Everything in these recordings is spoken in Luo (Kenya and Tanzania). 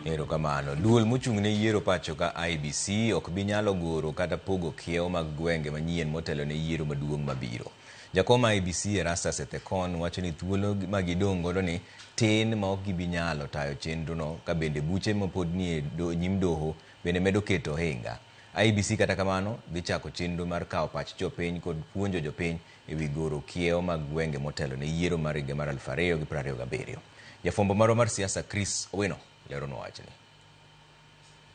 Erokamano. Duol mochung' ne yiero pacho ka IEBC ok bi nyalo goro kata pogo kiewo mag gwenge manyien motelo ne yiero maduong' mabiro. Jakom IEBC Erastus Ethekon wacho ni thuolo ma gidong' godo ni tin ma ok gibi nyalo tayo chenro no ka bende buche mapod nie nyim doho bende medo keto ohinga. IEBC kata kamano dhi chako chenro mar kawo pach jopiny kod puonjo jopiny e wi goro kiewo mag gwenge motelo ne yiero mar higa mar 2027. Jafwambo marwa mar siasa Chris Owino leronwa wachni.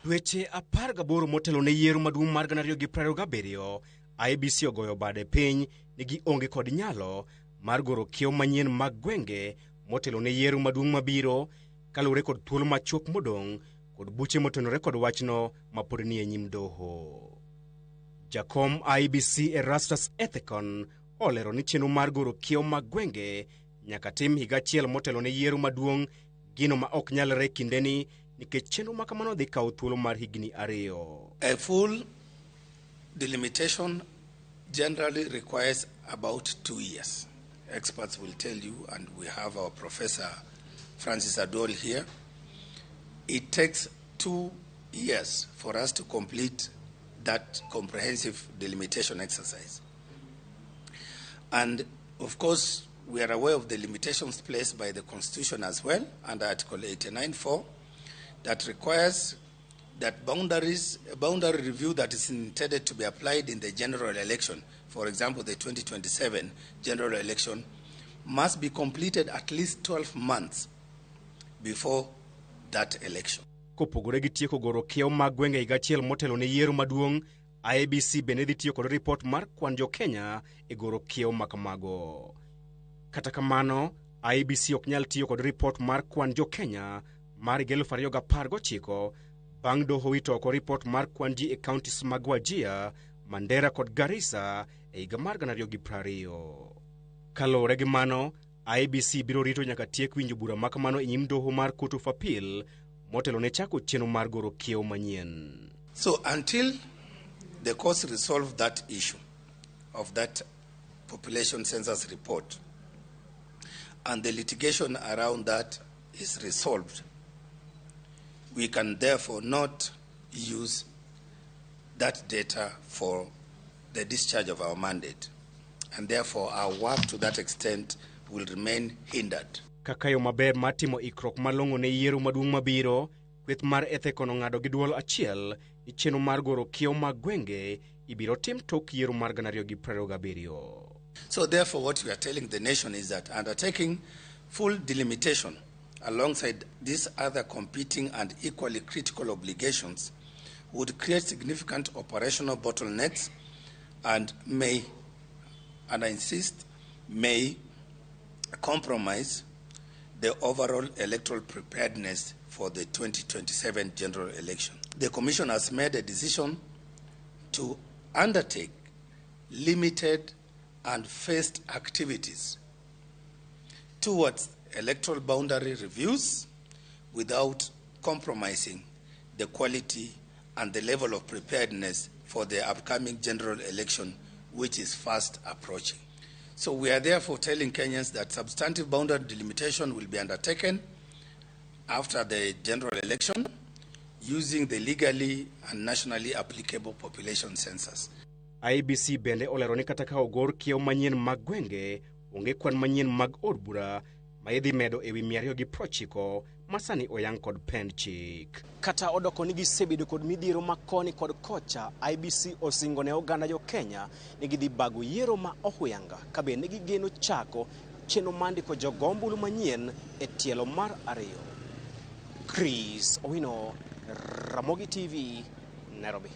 Dweche 18 motelo ne yiero maduong' mar 2027, IEBC ogoyo bade piny ni gionge kod nyalo mar goro kiewo manyien mag gwenge motelo ne yiero maduong' mabiro kaluwore kod thuolo machuok modong' kod buche motenore kod wachno ma pod nie nyim doho. Jakom IEBC Erastus Ethekon olero ni chenro mar goro kiewo mag gwenge nyaka tim higa achiel motelo ne yiero maduong', gino ma ok nyalre kindeni nikech chenro ma kamano dhi kawo thuolo mar higni 2. A full delimitation generally requires about 2 years. Experts will tell you, and we have our Professor Francis Aduol here. It takes 2 years for us to complete that comprehensive delimitation exercise. And of course, we are aware of the limitations placed by the Constitution as well, under Article 89.4, that requires that a boundary review that is intended to be applied in the general election, for example, the 2027 general election, must be completed at least 12 months before that election. Kopogore gi tieko goro kiewo mag gwenge higa achiel motelo ne yiero maduong', IEBC bende dhi tiyo kod ripot mar kwan jo Kenya e goro kiewo ma kamago. Kata kamano, IEBC ok nyal tiyo kod ripot mar kwan jo Kenya mar higa 2019 bang' doho wito oko ripot mar kwan ji e counties mag Wajir, Mandera kod Garissa e higa mar 2020. Kaluwore gi mano, IEBC biro rito nyaka tiek winjo bura ma kamano e nyim doho mar Court of Appeal motelo ne chako chenro mar goro kiewo manyien. So until the courts resolve that issue of that population census report and the litigation around that is resolved, we can therefore not use that data for the discharge of our mandate, and therefore our work to that extent will remain hindered. Kaka yo maber mar timo ikruok malong'o ne yiero maduong' mabiro, kweth mar Ethekon ong'ado gi duol achiel ni chenro mar goro kiewo mag gwenge ibiro tim tok yiero mar 2027. So therefore what we are telling the nation is that undertaking full delimitation alongside these other competing and equally critical obligations would create significant operational bottlenecks and may, and I insist, may compromise the overall electoral preparedness for the 2027 general election. The Commission has made a decision to undertake limited and phased activities towards electoral boundary reviews without compromising the quality and the level of preparedness for the upcoming general election, which is fast approaching. So we are therefore telling Kenyans that substantive boundary delimitation will be undertaken after the general election using the legally and nationally applicable population census. IEBC bende olero ni kata ka ogor kiewo manyien mag gwenge, onge kwan manyien mag od bura ma idhi medo ewi 290 ma sani oyang kod pend chik. Kata odoko ni gisebedo kod midhiero ma koni kod kocha, IEBC osingo ne oganda jo Kenya ni gidhi bago yiero ma ohuyanga ka bende gigeno chako chenro mar ndiko jogo ombulu manyien e tielo mar 2. Chris Owino, Ramogi TV, Nairobi.